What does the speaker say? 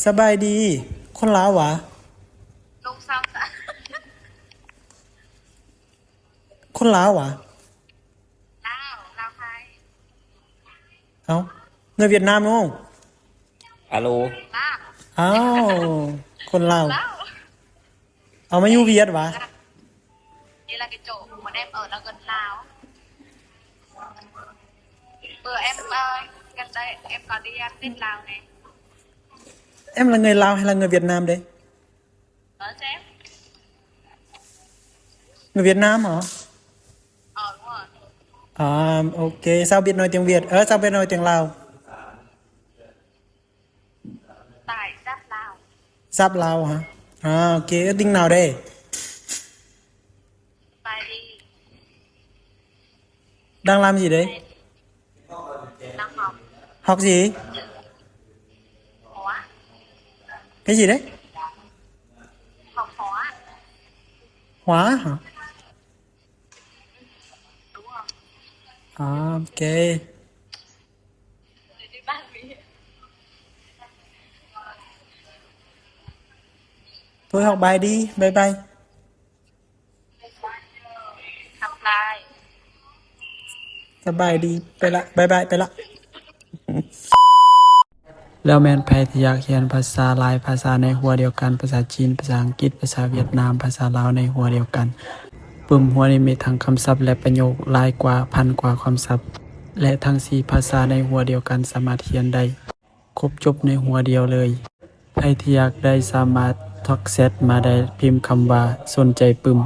ສະບາຍດີ. ຄົນລາວຫວາ? ລົງຊາວສາມ. ຄົນລາວຫວາ? ລາວ ລາວໄທ. ເອົ້າ ເງິນຫວຽດນາມເນາະ. ອາໂລ ລາວ. ອ້າວ ຄົນລາວ ລາວ. ເອົາມາຢູ່ຫວຽດຫວາ? ເວລາກະໂຈະ ບໍ່ໄດ້ເປີດເອົາເງິນລາວ. ເປີດແອັບ ເອີ ກັນໄດ້ແອັບກາເດຍນ ຕິດລາວແດ່. ແອັບລະເງິນລາວ ໃຫ້ລະເງິນຫວຽດນາມເດ້. ເອີ ແຊມ ເງິນຫວຽດນາມຫວາ? ອໍ ໂອເຄ ຊາວຫວຽດນ້ອຍຕຽງຫວຽດ ເອີ ຊາວຫວຽດນ້ອຍຕຽງລາວ. ຕາຍ ຊັບລາວ ຊັບລາວຫະ. ອາ ໂອເຄ ຕິງນາວເດ້. ສະບາຍດີ. ດັງລຳຊິເດ້. ດັງຫອມ ຮອກຊິ ຫົວ ເປັນຊິເດ້. ຫອມ ຫົວ ຫົວຫະ. ອໍ ໂອເຄ ໂອ້ຍ ຮອກບາຍດີ ບາຍບາຍ. ທັກທາຍ ສະບາຍດີ ໄປລະ ບາຍບາຍ ໄປລະ. ແລ້ວແມ່ນໃຜທີ່ຢາກຮຽນພາສາຫຼາຍພາສາໃນຫົວດຽວກັນ, ພາສາຈີນ, ພາສາອັງກິດ, ພາສາຫວຽດນາມ, ພາສາລາວໃນຫົວດຽວກັນ. ປຶ້ມຫົວນີ້ມີທັງຄຳສັບ ແລະ ປະໂຫຍກຫຼາຍກວ່າພັນກວ່າຄຳສັບ ແລະ ທັງສີ່ພາສາໃນຫົວດຽວກັນ ສາມາດຮຽນໄດ້ຄົບຈົບໃນຫົວດຽວເລີຍ. ໃຜທີ່ຢາກໄດ້ສາມາດທັກແຊັດມາໄດ້, ພິມຄຳວ່າ ສົນໃຈປຶ້ມ.